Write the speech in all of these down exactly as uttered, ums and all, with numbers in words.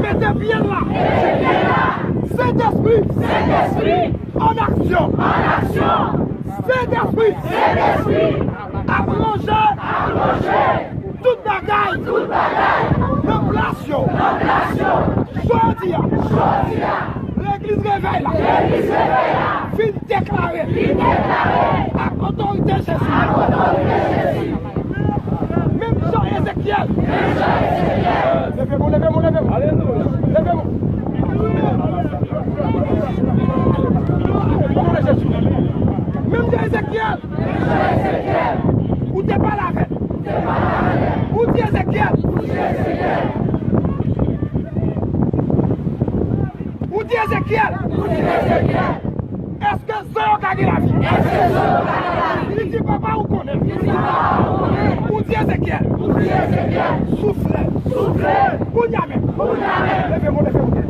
Mete pye l la. Sentespri. Sentespri. An aksyon. An aksyon. Sentespri. Sentespri. Ap ranje. Ap ranje. Tout bagay. Tout bagay. Nan plas yo. Nan plas yo. Jodi a. Jodi a. Legliz Revèy la. Legliz Revèy la. Vin deklare. Vin deklare. Ak otorite Jezi. Ak otorite Jezi. Menm jan Ezekyèl. Menm jan Ezekyèl. Leve mwen, leve mwen, leve mwen. Alelouya. Leve mwen. O non de Jezi. Menm jan Ezekyèl. Menm jan Ezekyèl. Ou te pale avè l. Ou te pale avè l. Ou di Ezekyèl. Ou di Ezekyèl. Ou di Ezekyèl. Ou di Ezekyèl. Èske zon yo ka gen lavi? Èske zon yo ka gen lavi? Li di, "Papa, ou konnen." Li di, "Papa, ou konnen." Ou di Ezekyèl. Ou di Ezekyèl. Soufle. Soufle. Kounye a menm. Kounye a menm. Leve mwen, leve mwen.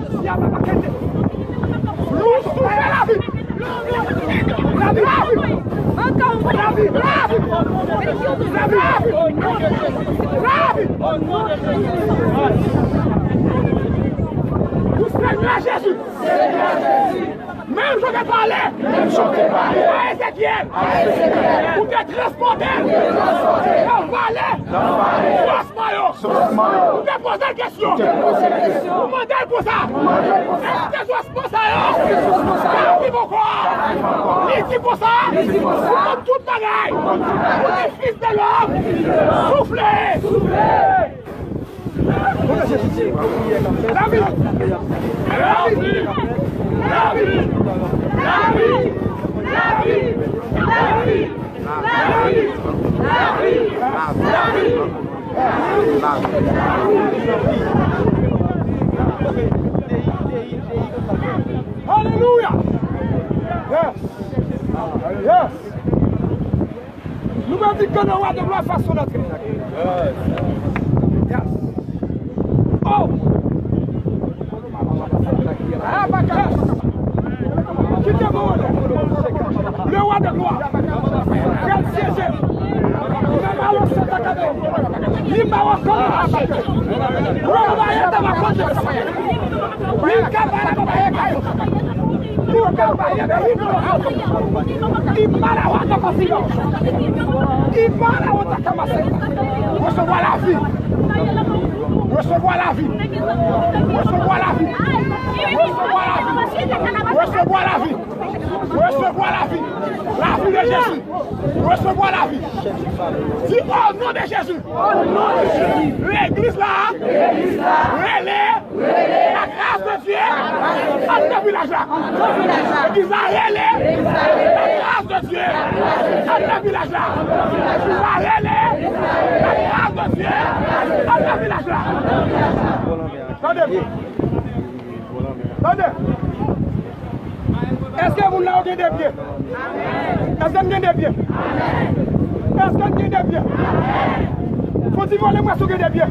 Si a papa kete. Lou soufle lavi. Lavi. Lavi. Lavi. Lavi. Lavi. Ou Senyè Jezi. Menm jan w te pale. Menm jan w te pale. A Ezekyèl. A Ezekyèl. Ou te transpòte l. Ou te transpòte l. Nan vale. Nan vale. Sòs mayo. Sòs mayo. Ou te poze l kesyon. Ou te poze l kesyon. Ou mande l konsa. Ou mande l konsa. Èske sòs mayo sa yo. Èske sòs mayo sa yo. Ka viv ankò. Ka viv ankò. Li di konsa. Li di konsa. Ou konn tout bagay. Ou konn tout bagay. Ou di fis de lòm. Fis de lòm. Soufle. Soufle. Lavi! Lavi! Lavi! Alelouya! Yes! Yes! Nou pral di que le roi de gloire fasse son entrée. Yes. Oh! Kite mwen. Le roi de gloire. Pral syeje. Li pa wè kòman mache. Li ka pale kòman mache. Li ka pale kòman mache. Resevwa lavi. Resevwa lavi. Resevwa lavi. Resevwa lavi. Resevwa lavi. Lavi de Jezi. Resevwa lavi. Di, o non de Jezi. Legliz la. Rele. Lakras de Dye, ann nan vilaj la. Legliz la rele, lakras de Dye, ann nan vilaj la. Legliz la rele, lakras de Dye, ann nan vilaj la. Tande. Tande. Èske moun la yo gen de pye? Èske n gen de pye? Èske n gen de pye? Fò di vole mwen si w gen de pye.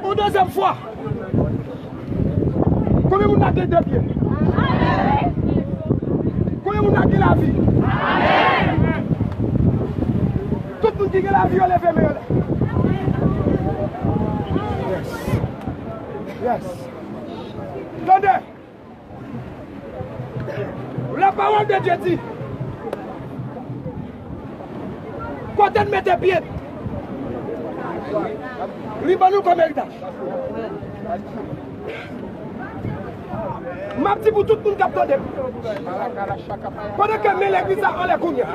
Yon dezyèm fwa. Konbyen moun la gen de pye? Konbyen moun la gen lavi? Tout moun ki gen lavi yo leve men yo. Yes. Yes. Tande. La parole de Dieu dit, kote n mete pye n, li ban nou kòm eritaj. M ap di pou tout moun k ap tande m, pandan ke men legliz la anlè kounye a.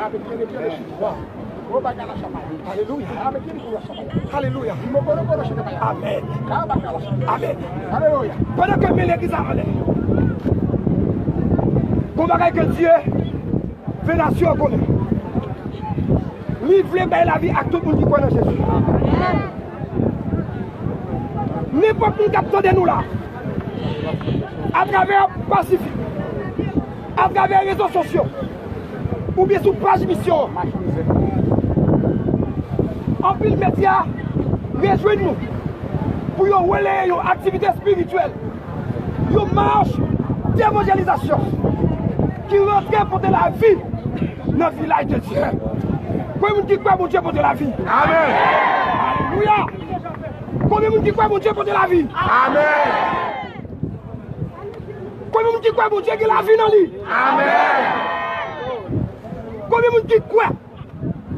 Alelouya. Alelouya. Amèn. Amèn. Pandan ke men legliz la anlè, gon bagay ke Dye fè nasyon an konnen. Li vle bay lavi ak tout moun ki kwè nan Jezi. Nenpòt moun k ap tande nou la, atravè Pasifik, atravè rezo sosyo, oubyen sou paj misyon an, anpil medya rejwenn nou pou yo releye yon aktivite espirityèl, yon mach devanjelizasyon ki rantre pote lavi nan vilaj de Dye. Konbyen moun ki kwè Bondye pote lavi? Amèn. Alelouya. Konbyen moun ki kwè Bondye pote lavi? Amèn. Konbyen moun ki kwè Bondye gen lavi nan li? Amèn. Konbyen moun ki kwè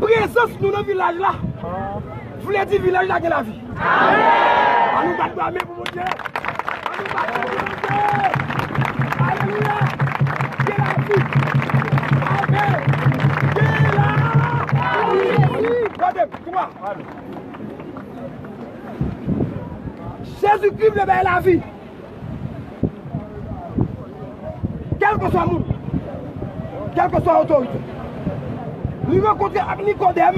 prezans nou nan vilaj la vle di vilaj la gen lavi? Amèn. Ann nou bat bra men pou Bondye. Ann nou bat men pou Bondye. Alelouya. Gen lavi. Amèn. Gen lavi. Gade m, twa. Jezikri vle bay lavi. Kèlkeswa moun, kèlkeswa otorite. Li rankontre ak Nikodèm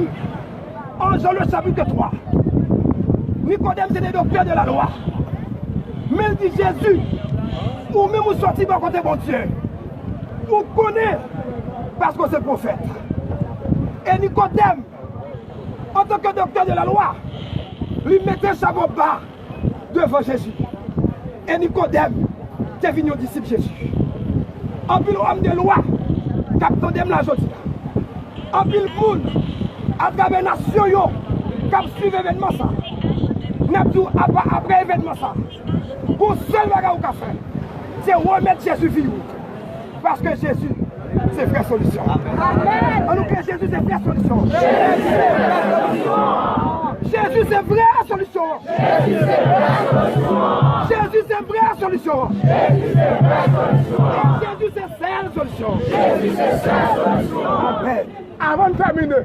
an Jan le chapitre twa. Nikodèm se te doktè de la lwa. Men l di Jezi, ou menm ou sòti bò kote Bondye. Ou konnen paske w se pwofèt. E Nikodèm, antanke doktè de la lwa, li mete chapo ba devan Jezi. E Nikodèm te vin yon disip Jezi. Anpil òm de lwa k ap tande m la jodi a. Anpil moun atravè nasyon yo k ap swiv evènman sa. N ap di w apa, apre evènman sa, gon sèl bagay ou ka fè, se remèt Jezi vi w. Paske Jezi se vrè solisyon. Amèn. Ann nou kriye, Jezi se vrè solisyon. Jezi se vrè solisyon. Jezi se vrè solisyon. Jezi se vrè solisyon. Jezi se sèl solisyon. Jezi se sèl solisyon. Amèn. Avan n tèmine,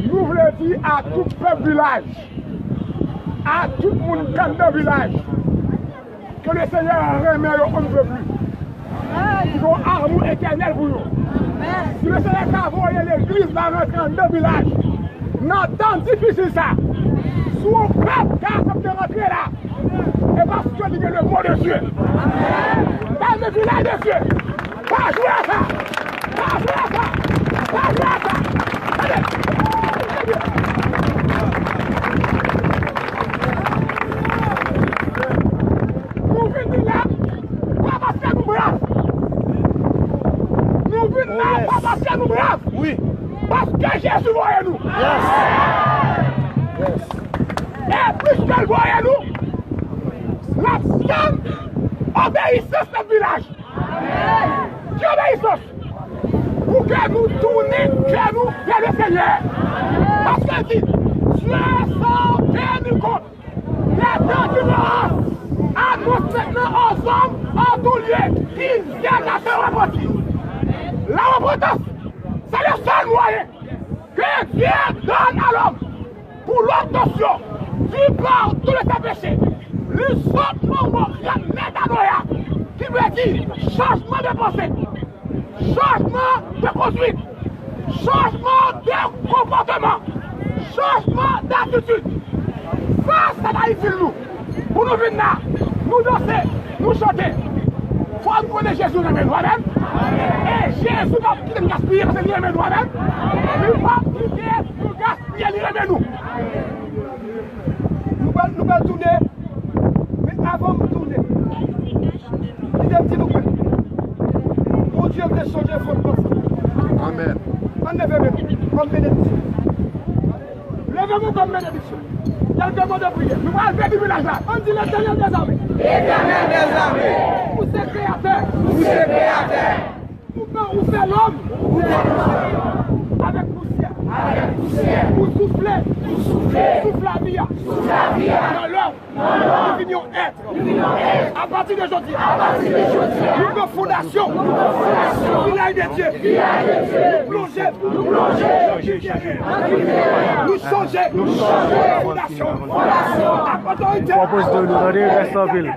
nou vle di a tout pèp vilaj, a tout moun k anndan vilaj, ke le Senyè renmen yo on ne peut plus. Ki gen yon amou etènèl pou yo. Si le Senyè ka voye legliz la rantre anndan vilaj, nan tan difisil sa, si yon pèp ka aksepte rantre la, e paske li gen le mot de Dieu. Bay le vilaj de Dieu. Pa jwe a sa! Pa jwe a sa! Pa jwe a sa! Tande! Nou vin la, pa paske nou brav. Nou vin la, pa paske nou brav. Wi. Paske Jezi voye nou. Yes. Yes. E piske l voye nou, n ap tann obeyisans nan vilaj. Ki obeyisans? Pou ke nou tounen kè nou vè le Senyè. Paske l di, Dieu s'en tenu compte. Les documents annoncent maintenant aux hommes en tout lieu qu'ils viennent à se repentir. La repentance, c'est le seul moyen que Dieu donne à l'homme pour l'obtention du pardon de ses péchés. Li sot nan mo grèk metanoia, ki vle di chanjman de panse, chanjman de konduit, chanjman de konpòteman, chanjman d'atitid. Sa, sa ta itil nou. Pou nou vin la, nou danse, nou chante. Fò nou konnen Jezi renmen nou, amèn. E Jezi p ap kite n gaspiye paske li renmen nou, amèn. Li p ap kite nou gaspiye, li renmen nou. Nou pral, nou pral tounen, men avan m tounen, kite m di nou ke Bondye vle chanje fòt nou. Amèn. Ann leve men nou kòm benediksyon. Leve men nou kòm benediksyon. Kèlke mo de priyè. Nou pral beni vilaj la. Ann di, Letènèl dèzame. Letènèl dèzame. Ou se kreyatè. Ou se kreyatè. Ou fè, ou fè lòm. Ou fè lòm. Avèk pousyè. Avèk pousyè. Ou soufle. Ou soufle. Souf lavi a. Souf lavi a. Nan lòm. Li vin yon èt. Apati de jodi a, nou pran fondasyon. Vilaj de Dye. Nou plonje. Nou chanje. Fondasyon. Ak otorite. Pwopozite nou tande, rès anpil.